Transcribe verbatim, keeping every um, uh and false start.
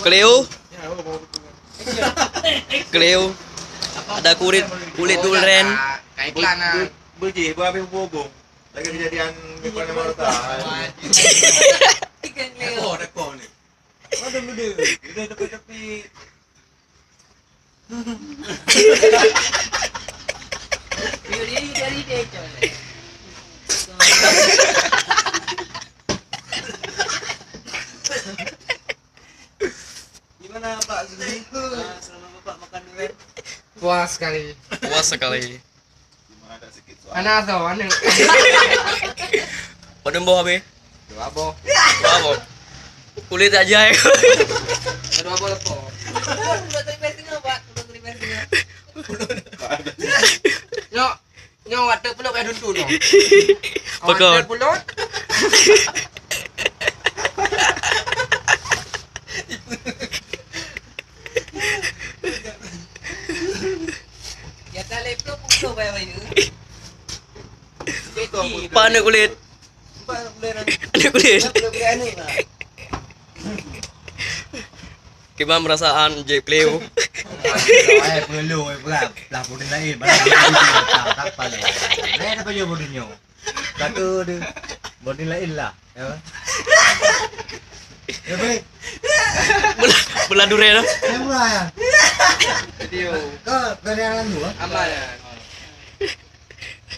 Cleo. Cleo. Ada kulit, kulit durian. Kaiklan ah. Beuji, beuhabéh hubung-hubung. Lagi kejadian di Kota Marota. Ikan Cleo. Ada kau ni. Ada benda. Benda tepi-tepi. Yuri dari dia coy. Gimana Pak Zumi? Ah, selama Bapak makan durian? Puas sekali. Puas sekali. Gimana ada sikit suara? Anak tu, anak. Pada boh habis? Dua boh. Dua boh. Kulit aja ya. Dua boh lepo. Dua boh lepo. Nyok. Nyoe watèe peulut ka duntu nyoe. Pakon. Watèe peulut. Ya, tak leh peulut, peulut, bayar, bayar. Pak aneuk kulit. Aneuk kulit. Kiban perasaan Jack Cleo? Eh, perlu, eh, berat. Lah, bodoh lain. Mana bodoh nyoe? Tak, tak apa lah. Lain apa je bodoh nyoe? Kata dia, bodoh lain lah. Ya, kan? Ya, baik. Belah, belah durian lah. Saya murah ya. Video. Kau dari yang lalu, ah? Aman ya.